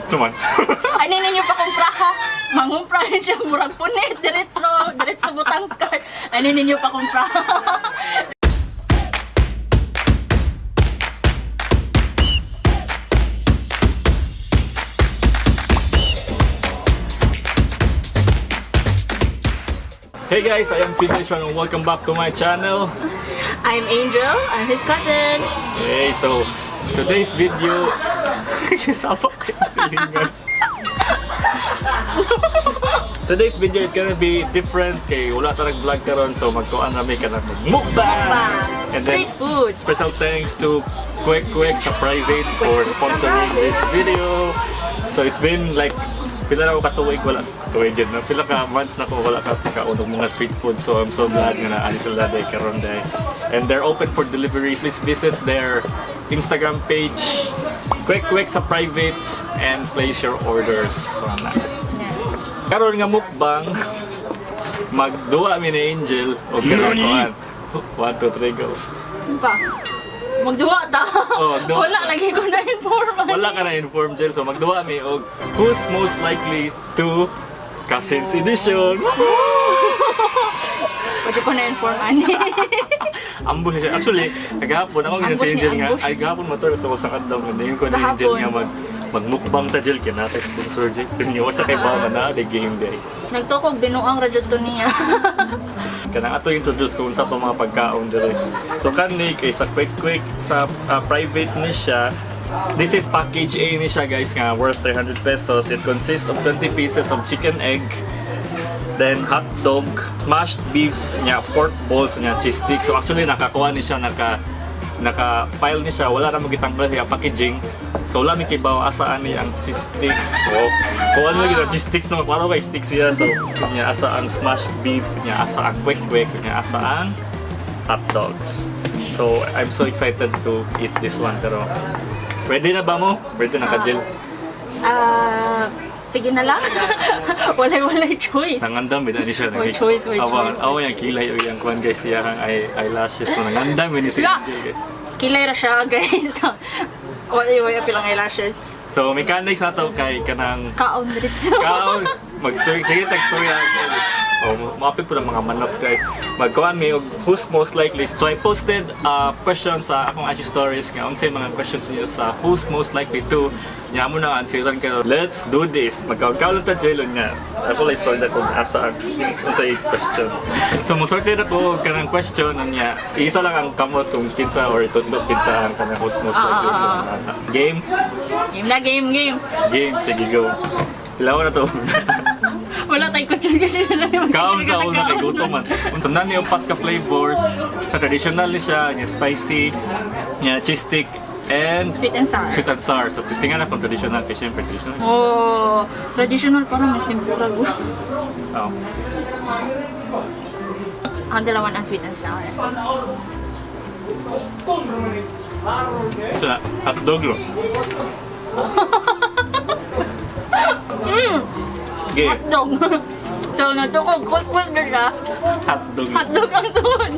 Suman. Ano ninyo pa kumpraha? Mangumpra ni siya murag punit diretso, diretso butang cart. Ano ninyo pa kumpra? Hey guys, I am CJ Shuang and welcome back to my channel. I'm Angel, I'm his cousin. Hey, so today's video Sabak kayo silingan. Today's video is gonna be different kay wala ta nag-vlog karon, so magkuan rami ka na mukbang. And then Street food. special thanks to Kwek Kwek sa private for sponsoring this video. So it's been like pila na ako katuig wala tuig jud na pila ka months na ko wala ka kaon og mga street food, so I'm so glad nga naa ni sila day karon day. And they're open for deliveries. Please visit their Instagram page, Kwek Kwek sa private, and place your orders. So, na. Karon nga mukbang, magduwa mi ni Angel og kanang kuan. 1 2 3 go. Pa. Magduwa ta. Oh, magduwa Wala ta. lagi ko na inform. Wala ka na inform, Jel. So magduwa mi og who's most likely to Cousins Edition. Wala ko na inform ani. Ambush siya. Actually, kagahapon ako nga si Ambush ni Angel nga. ambush. Ay, gahapon motor ito ko sa kadlaw nga. Ngayon ko ni Angel Gahapon. nga magmukbang ta, Jel, kaya natin sponsor Jel. Yung sa kay Bao nga na the game day. Nagtukog binuang ra jud to niya. Kanang ato introduce ko unsa pa mga pagkaon diri. So kani kay sa Quick Quick sa private ni siya. This is package A ni siya guys nga worth 300 pesos. It consists of 20 pieces of chicken egg, then hot dog, smashed beef, nya pork balls, nya cheese stick. So actually nakakuha ni siya, naka file ni siya, wala ra mo gitanggal siya packaging. So wala mi kibaw asaan ni ang cheese sticks. So kuha lagi ang cheese sticks no para kay sticks siya. So nya asa ang smashed beef, nya asa ang kwek kwek, nya asa ang hot dogs. So I'm so excited to eat this one, pero ready na ba mo? Ready na ka, Jill? Ah, sige na lang. Walay choice. Nangandam bida ni siya. May choice, may choice, may Awa yung kilay o yung kuan guys, iyang eyelashes. So nangandam ni si La! Angel guys. Kilay ra siya, guys. Walay pilang eyelashes. So mechanics na to kay kanang Kaon diretso. kaon mag sige text story. Oh, maapit po ng mga manok guys. Magkuan mi og who's most likely. So I posted a question sa akong IG stories nga unsay mga questions niyo sa who's most likely to nya mo na answeran kayo. Let's do this. Magkaon-kaon ta jelon nga. Ako lang story na kung asa ang unsay question. So mosorte na ko og kanang question niya. Isa lang ang kamot kung kinsa or itudlo kinsa ang kanang who's most likely to. Game? Game na, game, game. Game, sige go. Ilaw na to. Wala tayong question kasi na lang yung Kaon sa una kay gutom man. So nani upat ka flavors. Sa traditional ni siya, nya spicy, nya cheese stick and Sweet and sour. Sweet and sour. So testingan na kung traditional kay syempre traditional. Oh, traditional parang mas tempura go. Oh. Ang dalawa ang sweet and sour. So na, hotdog lo. Okay, Hotdog. So, natukog, quick na siya. hotdog. Hotdog ang suod.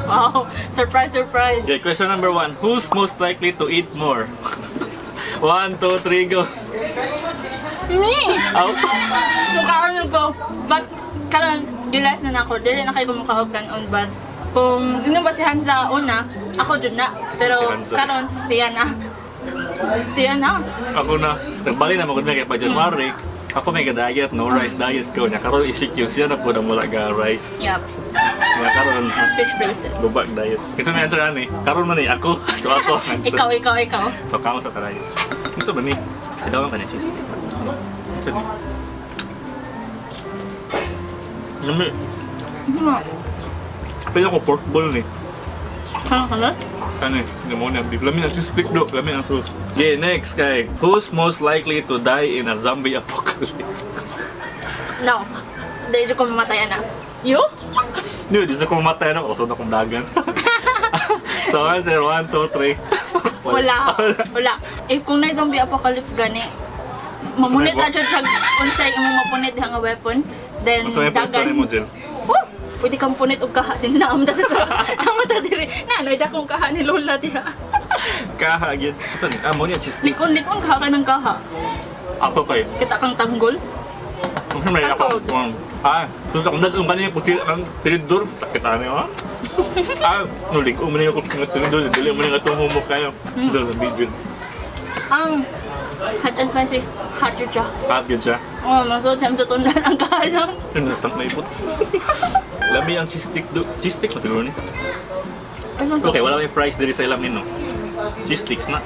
Wow, surprise, surprise. Okay, question number 1. Who's most likely to eat more? 1, 2, 3, go. Me! Out. Mukhaan ko. But, karon gilas na nako. Dili na kayo kumukha kanon. But, kung sino ba si Hanza una, ako dyan na. Pero, Si Hanza. karon siya na. Siya na. Ako na, nagbali na magud kay pa January. Ako may ga-diet, no rice diet ko. Nya karon ECQ siya na po na mula ga rice. Yup. Nya karon Fish braces. lubag diet. Kinsa may answer ani? Karon man ni ako. So ako ang answer. Ikaw, ikaw, ikaw. So kamo sa tayo. Kinsa ba ni? Daw ka ni cheese stick. Kinsa ni? Nami, pila ko pork ball ni. Karon karon? Kani, pneumonia beef. Lami ang cheese stick do, lami ang sauce. Okay, next kay who's most likely to die in a zombie apocalypse? No. Dahil ko mamatay na. You? Dude, gusto ko mamatay na. Usod akong dagan. So, answer, 1, 2, 3. Wala. Wala. If kung na zombie apocalypse gani, mamunit na jud siya unsay imong mapunit nga weapon, then So, may dagan. mo, Jill. Oh, pwede kang punit og kaha since naamta sa naamta diri. Na noy dakong kaha ni Lola diha. Kaha, again. Saan? Ah, mo niya, cheese stick. Likon likon kaha ka ng kaha. Ako kay. Kita kang tanggol. Kung may ako. Sus akong dad, ang kanina kutsil, ang tinidor, sakit ano ah. Nulig, umani ako ng tinidor, dili mo nga itong humok kayo. Doon sa video. Ang hot and spicy, hot yun siya. Hot yun siya. Oh, masud siyang tutundan ang kahalang. Ano natang naipot. Lami ang cheese stick do. Cheese stick na siguro ni. Ano? Okay, wala may fries diri sa ilang nino. Cheese sticks na.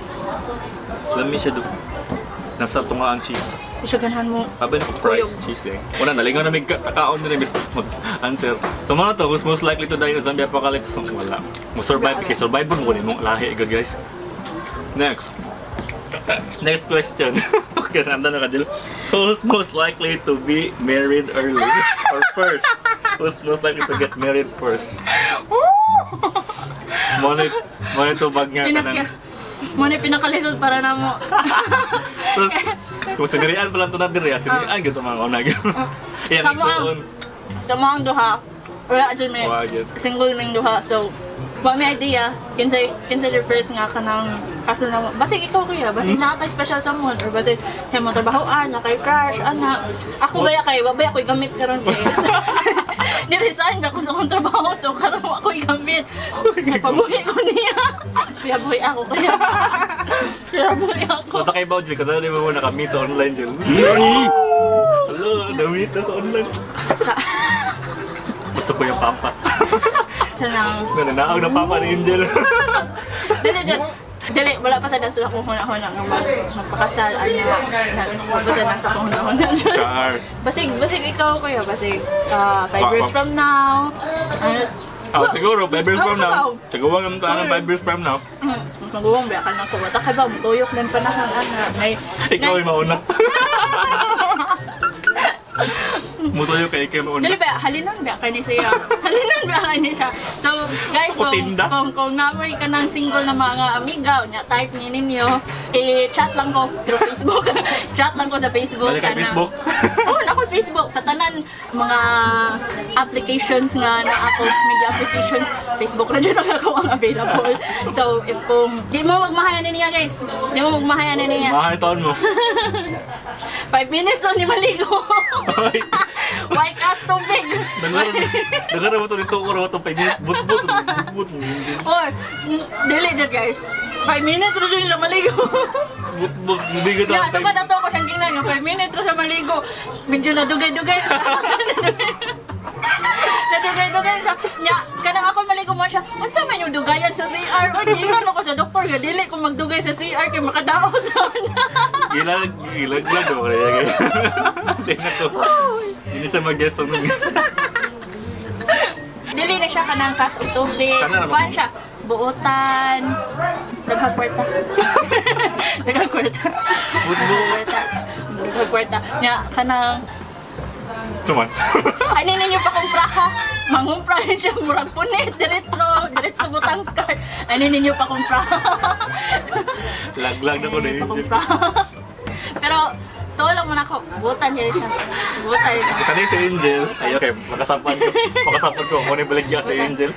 Lami siya do. Nasa tunga ang cheese. Siya ganahan mo. Sabi na ko fries, Kuyog. cheese din. Wala, nalingaw na may kakaon din miss mag-answer. So mga to, who's most likely to die in a zombie apocalypse? So, wala. Mo survive, kay survive mo kunin mong lahi agad guys. Next. Next question. Okay, nanda na ka Jill. Who's most likely to be married early? Or first? Who's most likely to get married first? Mo na to bag nga Pinakya. kanang. Mo na pinakalisod para na mo. Tapos, kung sinirian pa lang ito na diri, sinirian gito mga unag. Yan, Tama. igsuon. Sa mga ang duha, wala dyan may Wala dyan. single may duha. So, wa may idea. Kinsay kinsay your first nga kanang kaso na mo. Basig ikaw kuya, basig naa kay special someone or basig sa mo trabahoan, na kay crush, ana. Ako baya kay, wa baya ako'y gamit karon kay. Niresign ako sa akong trabaho, so karon wa ako'y gamit. Napabuhi ko niya. Kaya buhi ako kaya. Kaya buhi ako. Mata kay Bao, Jill, kada di mo nakamit sa online, Jill. Hello, namit na sa online. Gusto ko yung papa. Siya nang Nananaog na papa ni Angel. Dali, dali. Dali, wala pa sa nasa akong huna-huna nga magpakasal. Ano, wala pa sa nasa akong huna-huna. Char. Basig, basig ikaw kuya, basig. 5 years Wa- from now. Ano, Siguro, 5 years from now. Ano Siguro ang tanong 5 years from now. Maguwang ba ka na ko. Wata ka ba, mutuyok ng panahon. Ano, may, Ikaw yung mauna. Mutuyo kay ikaw yung mauna. Dali ba, halinon ba kani siya? Halinon ba kani siya? So, guys, kung, Kutinda. kung namoy ka ng single na mga amiga, nya type ni ninyo, eh, chat lang ko through Facebook. Chat lang ko sa Facebook. Balik kay Kana- Facebook. Oo, oh, ako Facebook. Sa tanan, mga applications nga na ako, media applications, Facebook na dyan ang ako ang available. So, if kung, di mo magmahayan niya guys. Di mo magmahayan niya. Mahal taon mo. 5 minutes only maligo. Ay. Why kas tubig? Nagara mo ito nito, oro mo ito, 5 minutes, but, but, but, Or, dili dyan guys. 5 minutes na dyan siya maligo. but, but, hindi ko Yeah, sa ba nato ko siyang tingnan yung 5 minutes na siya maligo. Medyo nadugay-dugay siya. Nadugay-dugay siya. Nya, kanang ako maligo mo siya. Unsa man yung dugayan sa CR? Oy, giingon ako sa doktor nga dili ko magdugay sa CR kay makadaot na. Ilag, ilag lang daw kaya. Hindi na to. Hindi siya mag-guess ang Dili na siya kanang kas og tubig. Kana naman. Kuan siya, buotan. Daghang kwarta. Daghang kwarta. Butbo. Daghang kwarta. Daghang kwarta. Nya kanang Suman. Ano ninyo pa kumpra ha? Mangumpra ni siya, murag punit, diretso, diretso butang scar. Ano ninyo pa kumpra? Laglag na ko na Ano ninyo pa yun. kumpra? Pero, to lang muna ako, butan niya siya. Butan niya. Kani si Angel. Ay, okay. Makasapan ko. Makasapan ko. Muna yung baligya si Angel.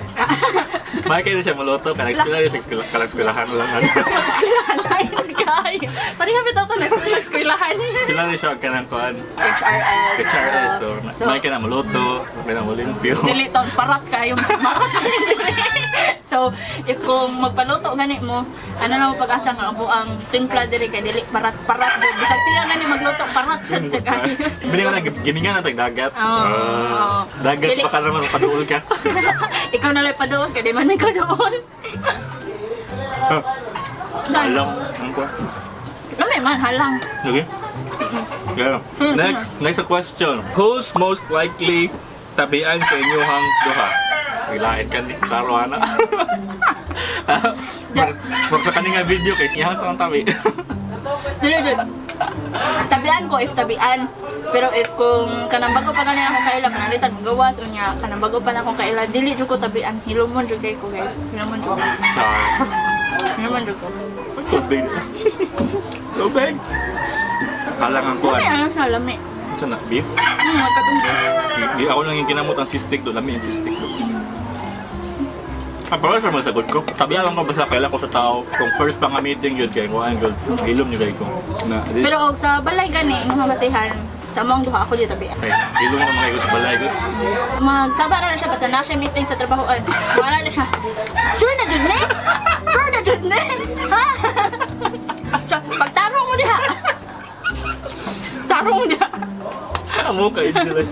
May kayo siya maluto. Kanag eskwela siya. Kanag eskwelahan lang. Ano. Eskwelahan lang si Kai. Pareha bitaw to na eskwelahan. Eskwela siya kanang kuan. HRS. HRS. So, So, may ka na maluto. May na malimpyo. Dili taon parat kayo marat kayo dili. So, if kung magpaluto gani mo, ano na mo pag-asa nga abo ang timpla diri kay dili parat parat jud. Bisag siya gani magluto parat sad sa kayo. Bili ko na, gimingan na tag dagat. Oo. Ah, dagat Dili. pa ka naman, paduol ka. Ikaw na lang padoon kay di man ikaw doon. Alam, ano ko? Lami man halang. Okay. Yeah. Next, next question. Who's most likely tabian sa inyong duha? Ilain ka ni Klaro ana. Mag sa kaninga video kay siya ang tabi. Dili jud. Tabian ko if tabian. Pero if kung kanang bago pa gani akong kaila panalitan mo gawas unya kanang bago pa na akong kaila dili jud ko tabian. Hilumon jud kay ko guys. Hilumon jud ko. Char. Hilumon jud ko. Tubig. Tubig. Kalangan ko Lami ano. ano sa lami. Ito na, beef. Katong beef. Di ako lang yung kinamot ang cheese stick do. Lami ang cheese stick do. Ah, pero sa mga sagot ko, sabi lang ko basta kaila ko sa tao, kung first pa nga meeting yun kay kuan gud, hilom niyo kay ko. Na, di, Pero og sa balay gani, imong basihan, sa among duha ako dito tabi. Kay hilom ko mga sa balay gud. Magsaba na siya basta na siya meeting sa trabahoan. Wala na siya. Sure na jud ni? Sure na jud ni? Ha? Siya, pagtarong mo diha. Tarong mo diha. Amo kay dili.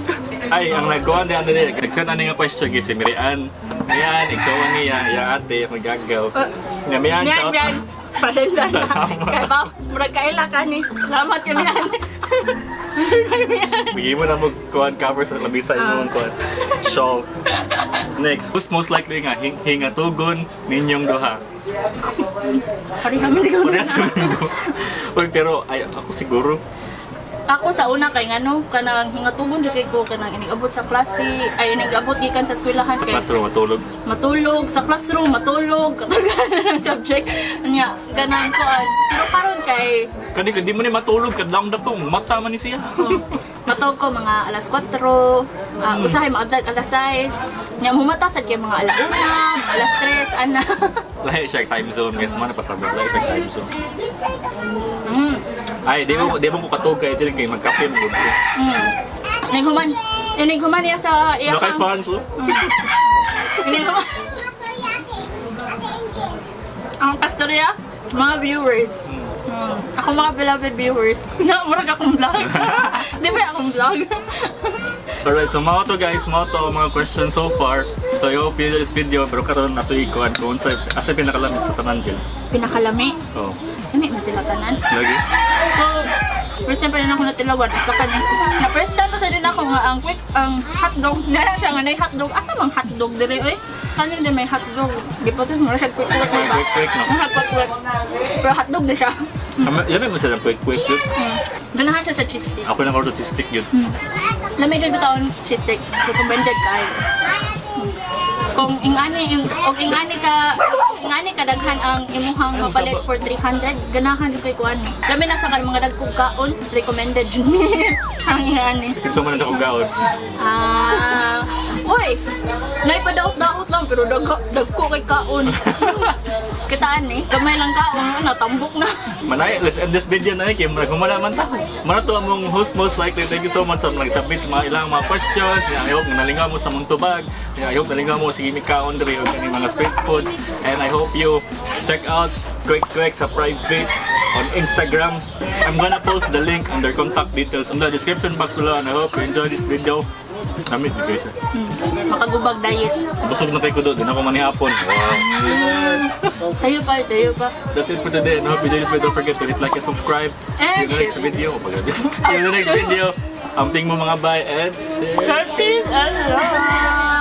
Ay, ang nagkuan di ano di, nag-send ani nga question kay si Mirian. Ayan, igsoon niya, iya ate, ako gagaw. Nga Mian, Mian, shout mian. Pasensya na. Salamat. Kay pa, murag kaila ka ni. Salamat ka mian. Mian. Bigay mo na mo kuan cover sa lamisa imong kuan. Shawl. Next, who's most likely nga hingatugon ninyong duha? Pareha man di ko. Parehas man duha. Uy, pero ay ako siguro. Ako sa una kay ngano kanang hingatugon jud kay ko kanang inig-abot sa klase ay inig-abot gikan sa eskwelahan Sa kay classroom matulog. Matulog sa classroom, matulog katulad ng subject niya kanang kuan. Pero karon kay Kani di mo ni matulog kadlawng datong mata man ni siya. Oh, matawag ko mga alas 4, usahay maabdag alas 6. Nya humata sad kay mga alauna, alas 3 ana. Lahi siya time zone guys, mo na pasabot lahi siya time zone. Ay, di mo ko katug kay dili kay magkape mo gud ko. Ninghuman, inighuman niya sa iya No kay kang fans oh. Inighuman ang pastorya, mga viewers. Ako mga beloved viewers. Na, murag akong vlog. Di ba akong vlog? Alright, so mao to guys, mao to ang mga questions so far. So I hope you enjoyed this video, pero karon nato ikuan kung unsa asa pinakalamit sa tanan gil. Pinakalami. Oh, Lami man sila tanan. lagi. So, first time pa rin ako natilawan at saka ni na first time pa sa din ako nga ang quick ang hotdog na siya nga nay hotdog, asa mang hotdog dire oy, kanin din may hotdog di pa to mura siya quick quick ba? Quick, quick, no? Mura quick quick pero hotdog na siya. Lami mo silang quick quick yun. Ganahan siya sa cheese stick. Ako na order cheese stick yun. Lami jud bitawon cheese stick, recommended kayo kung ingani og ingani ka daghan ang imuhang Ay, mapalit saba. for 300, ganahan jud kay kuan. Lami na sa kan mga dagkog kaon, recommended jud ni ang ingani. So man na akong gaon. Ah, uy, naipadaot-daot lang pero dagko kay kaon. Kitaan ni, gamay lang kaon, natambok na. Manay, let's end this video na eh. Kaya murag humala man ta. Muna to among host most likely. Thank you so much sa mga nag-submit sa mga ilang mga questions. I hope nga nalingaw mo sa mong tubag. I hope nalingaw mo sa gimik kaon diri o kaning mga street foods. And I hope you check out Quick Quick sa private on Instagram. I'm gonna post the link and their contact details on the description box below. And I hope you enjoy this video. Namit, guys. Makagubag diet. Busog na kay ko doon. Di na ako manihapon. Wow. Sayo pa, sayo pa. That's it for today. And I hope you enjoyed this video. Don't forget to hit like and subscribe. See you in the next And share. video. Oh my God. See you in the next video. Amting mo mga bye and share. Peace and love.